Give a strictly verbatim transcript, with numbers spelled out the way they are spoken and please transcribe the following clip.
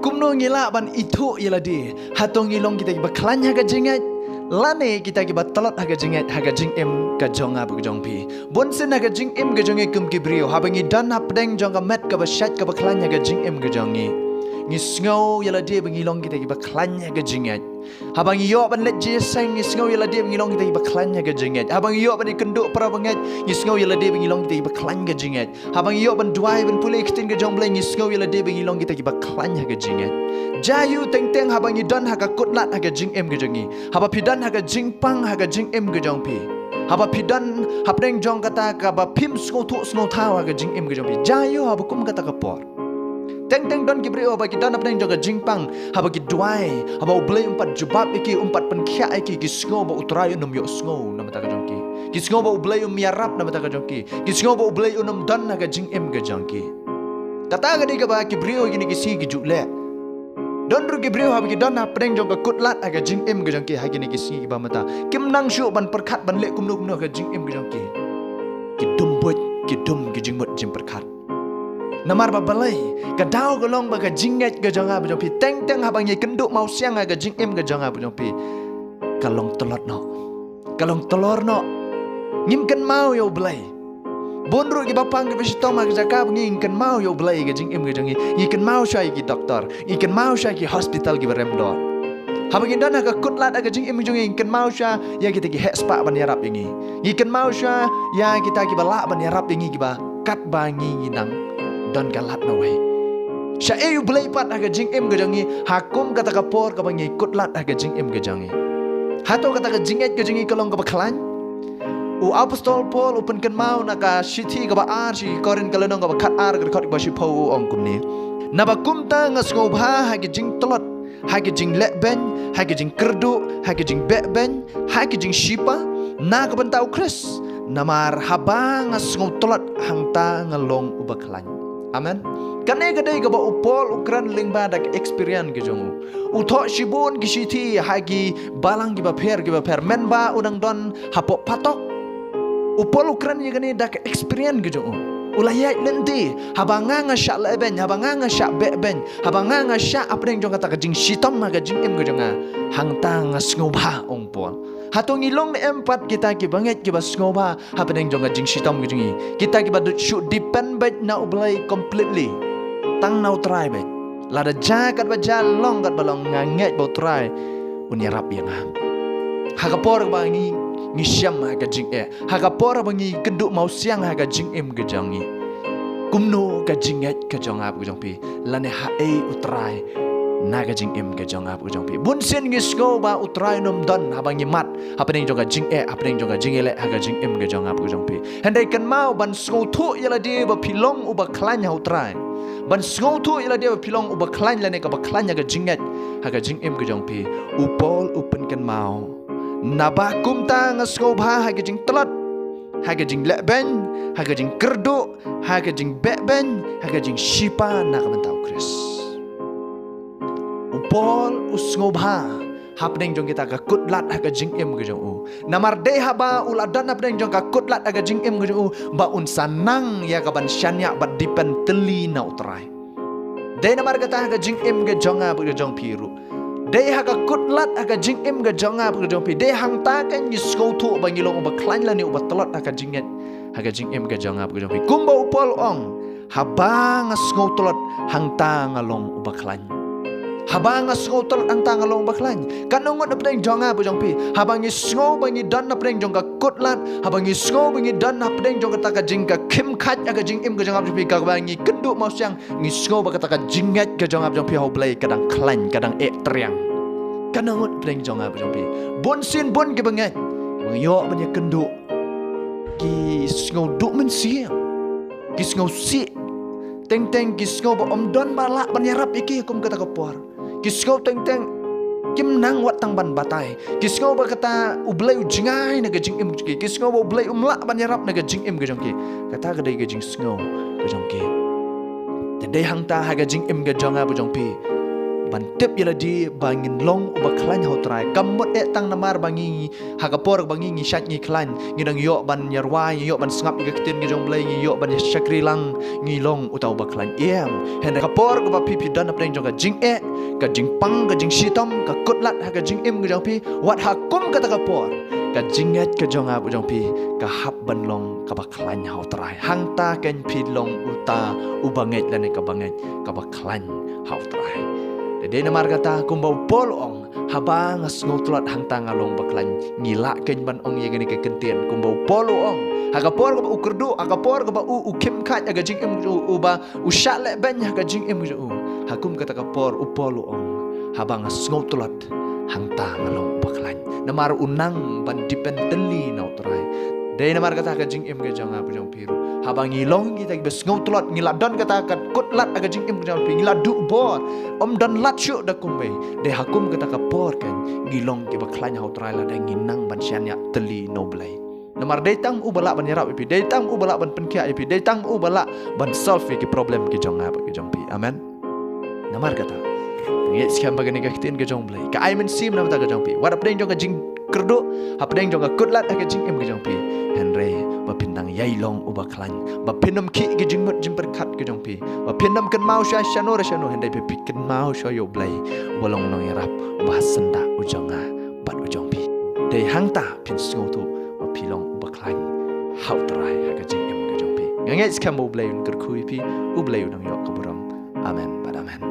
Kumno ngi lah ban ithuh ïa lade? Hato ngi long kita kiba khlaiñ ha ka jingngeit, lane kita kiba tlot ha ka jingngeit ha ka jingim ka jong nga bad ka jong phi? Bunsien ha ka jingim ka jong ngi kum ki briew, haba ngi don hapdeng jong ka met kaba shait kaba khlaiñ ha ka jingim ka jong ngi, ngi sngew ïa lade ba ngi long kita kiba khlaiñ ha ka jingngeit. Haba ngi ïoh ban leit jingïaseng, ngi sngew ïa lade ba ngi long kita kiba khlaiñ ha ka jingngeit. Haba ngi ïoh ban ïakynduh para bangeit, ngi sngew ïa lade ba ngi long kita kiba khlaiñ ha ka jingngeit. Haba ngi ïoh ban duwai, ban pule ïa ka ktien ka jong U Blei, ngi sngew ïa lade ba ngi long kita kiba khlaiñ ha ka jingngeit. Jia ïa u, teng teng haba ngi don ha ka kutlad ha ka jingim ka jong ngi, haba phi don ha ka jingpang ha ka jingim ka jong phi, haba phi don hapdeng jong kata kaba phim sngewthuh sngewthaw ha ka jingim ka jong phi, jia ïa u haba kum kata ka por. Teng teng don ki briew haba ki don hapdeng jong ka jingpang, haba ki duwai, haba U Blei um pat jubab ïa ki, um pat pynkhiah ïa ki, ki sngew ba U Trai un ym ïohsngew na ka bynta ka jong ki. Ki sngew ba U Blei um ïarap na ka bynta ka jong ki. Ki sngew ba U Blei un ym don ha ka jingim ka jong ki. Kata ka dei kaba ki briew ha kine ki sngi ki ju leh. Don ruh ki briew haba ki don hapdeng jong ka kutlad ha ka jingim ka jong ki ha kine ki sngi kiba mynta, kim nang shuh ban pyrkhat ban leh kumno kumno ha ka jingim ka jong ki. Ki dum buit, ki dum ki jingmut jingpyrkhat. Namar ba balei? Ka daw ka long ba ka jingngeit ka jong nga bad jong phi, teng teng haba ngi ïakynduh mawsiang ha ka jingim ka jong nga bad jong phi, ka long tlot noh, ka long tlor noh. Ngim kynmaw ïa U Blei. Bun ruh kiba pang kiba shitom ha ka jaka ba ngi, ngim kynmaw ïa U Blei ha ka jingim ka jong ngi. Ngi kynmaw shuwa ïa ki doktor, ngi kynmaw shuwa ïa ki hospital kiba rem dor. Haba ngi don ha ka kutlad ha ka jingim ka jong ngi, ngi kynmaw shuwa ïa kita ki heh spah ban ïarap ïa ngi. Ngi kynmaw shuwa ïa kita kiba lah ban ïarap ïa ngi kiba katba ngi ngi nang don ka lad nawei. Shaei U Blei pat ha ka jingim ka jong ngi ha kum kata ka por kaba ngi kutlad ha ka jingim ka jong ngi? Hato kata ka jingngeit ka jong ngi ka long kaba khlaiñ? U apostol Paul u pynkynmaw na ka shithi kaba ar sha ki Korinth, ka lynnong kaba khatar, ka dkhot kaba shiphew, u ong kumne: Naba kumta nga sngewbha ha ki jingtlot, ha ki jinglehbeiñ, ha ki jingkyrduh, ha ki jingbehbeiñ, ha ki jingshipa na ka bynta U Khrist. Namar haba nga sngewtlot, hangta nga long uba khlaiñ. Amen. Kane ka dei kaba u Paul u kren lyngba da ka experience ka jong u. U thoh shibun ki shithi ha ki balang kiba pher kiba pher, mynba u dang don hapoh phatok. U Paul u kren ïa kane da ka experience ka jong u. U la ïaid lynti, haba nga nga shah lehbeiñ, haba nga nga shah behbeiñ, haba nga nga shah hapdeng jong kata ka jingshitom ha ka jingim ka jong nga, hangta nga sngewbha, ong Paul. Hato ngi long ne em pat kita kiba ngeit kiba sngewbha hapdeng jong ka jingshitom ka jong ngi, kita kiba dei shu depend beit na U Blei completely, tang na U Trai beit? Lada jia katba jia, long katba long, nga ngeit ba U Trai un ïarap ïa nga. Ha ka por ba ngi, ngi shem ha ka jingeh, ha ka por ba ngi kynduh mawsiang ha ka jingim ka jong ngi, kumno ka jingngeit ka jong nga bad ka jong phi, lane haei U Trai na ka jingim ka jong nga bad ka jong phi? Bunsien ngi sngew ba U Trai un ym don haba ngi mad hapdeng jong ka jingeh, hapdeng jong ka jingïaleh ha ka jingim ka jong nga bad ka jong phi. Hynrei kynmaw, ban sngewthuh ïa lade ba phi long uba khlaiñ ha U Trai, ban sngewthuh ïa lade ba phi long uba khlaiñ lane kaba khlaiñ ha ka jingngeit ha ka jingim ka jong phi, u Paul u pynkynmaw: Naba kumta nga sngewbha ha ka jingtlot, ha ka jinglehbeiñ, ha ka jingkyrduh, ha ka jingbehbeiñ, ha ka jingshipa na ka bynta U Khrist. U Paul u sngewbha hapdeng jong kita ka kutlad ha ka jingim ka jong u. Namar dei haba u la don hapdeng jong ka kutlad ha ka jingim ka jong u ba un sa nang ïa ka ban shaniah bad depend tylli na U Trai. Dei namar kata ha ka jingim ka jong nga bad ka jong phi ruh, dei ha ka kutlad ha ka jingim ka jong nga bad ka jong phi, dei hangta kan ngi sngewthuh ba ngi long uba khlaiñ lane uba tlot ha ka jingngeit ha ka jingim ka jong nga bad ka jong phi. Kumba u Paul u ong, haba nga sngewtlot, hangta nga long uba khlaiñ. Haba nga sngewtlot, hangta nga long uba khlaiñ. Katno ngut hapdeng jong nga bad jong phi, haba ngi sngew ba ngi don hapdeng jong ka kutlad, haba ngi sngew ba ngi don hapdeng jong kata ka jingkakhynkhuid ha ka jingim ka jong nga bad jong phi, kaba ngi kynduh mawsiang, ngi sngew ba kata ka jingngeit ka jong nga bad jong phi ha U Blei ka dang khlaiñ, ka dang eh triang. Katno ngut hapdeng jong nga bad jong phi? Bunsien bun kiba ngeit, ba ngi ïoh ban ïakynduh, ki sngew duh mynsiem, ki sngew sih. Teng teng ki sngew ba ym don ba lah ban ïarap ïa ki kum kata ka por. Ki sngew teng teng kim nang wat tang ban batai. Ki sngew ba kata U Blei u jngai na ka jingim ka jong ki. Ki sngew ba U Blei um lah ban ïarap na ka jingim ka jong ki. Kata ka dei ka jingsngew ka jong ki. Te dei hangta ha ka jingim ka jong nga bad jong phi, ban tip ïa lade ba ngin long uba khlaiñ ha u Trai. Kam mut eh tang namar ba ngi, ha ka por ba ngi, ngi shait ngi khlaiñ, ngi dang ïoh ban ïarwai, ngi ïoh ban sngap ïa ka ktien ka jong u Blei, ngi ïoh ban shakri lang, ngi long uta uba khlaiñ. Em, hynrei ka por kaba phi, phi don hapdeng jong ka jingeh, ka jingpang, ka jingshitom, ka kutlat ha ka jingim ka jong phi, wat ha kum kata ka por ka jingngeit ka jong nga bad jong phi ka hap ban long kaba khlaiñ ha u Trai. Hangta keiñ phi long uta uba ngeit lane kaba ngeit kaba khlaiñ ha u Trai. Te dei namar kata kumba u Paul u ong, haba nga sngewtlot hangta nga long uba khlaiñ. Ngi lah keiñ ban ong ïa kane ka kyntien kumba u Paul u ong, ha ka por kaba u kyrduh, ha ka por kaba u, u khim khait ha ka jingim u, uba u shah lehbeiñ ha ka jingim jong u. Ha kum kata ka por u Paul u ong, haba nga sngewtlot hangta nga long uba khlaiñ. Namar u nang ban depend totally na u Trai. Dei namar kata ka jingim ka jong nga bad jong phi ruh, haba ngi long kita kiba sngewtlot, ngi la don kata ka kutlat ha ka jingim ka jong phi, ngi la duh bor, ym don lad shuh da kumwei. Dei ha kum kata ka por keiñ ngi long kiba khlaiñ ha u Trai lada ngi nang ban shaniah totally na u Blei. Namar dei tang uba lah ban ïarap ïa phi, dei tang uba lah ban pynkhiah ïa phi, dei tang uba lah ban solve ïa ki problem ki jong nga bad ki jong phi. Amen. Namar kata, nga ngeit skhem ba kane ka ktien ka jong u Blei ka ai mynsiem na bynta ka jong phi. Wat hapdeng jong ka jingkyrduh, hapdeng jong ka kutlat ha ka jingim ka jong phi, hynrei ba phin dang ïai long uba khlaiñ, ba phin ym khih ïa ka jingmut jingpyrkhat ka jong phi, ba phin ym kynmaw shuwa shano re shano, hynrei ba phi kynmaw shuwa ïa u Blei uba long u nongïarap, uba syndah u jong nga bad u jong phi. Dei hangta phin sngewthuh ba phi long uba khlaiñ ha u Trai ha ka jingim ka jong phi. Nga ngeit skhem ba u Blei un kyrkhu ïa phi, u Blei u nang ïoh ka burom. Amen bad amen.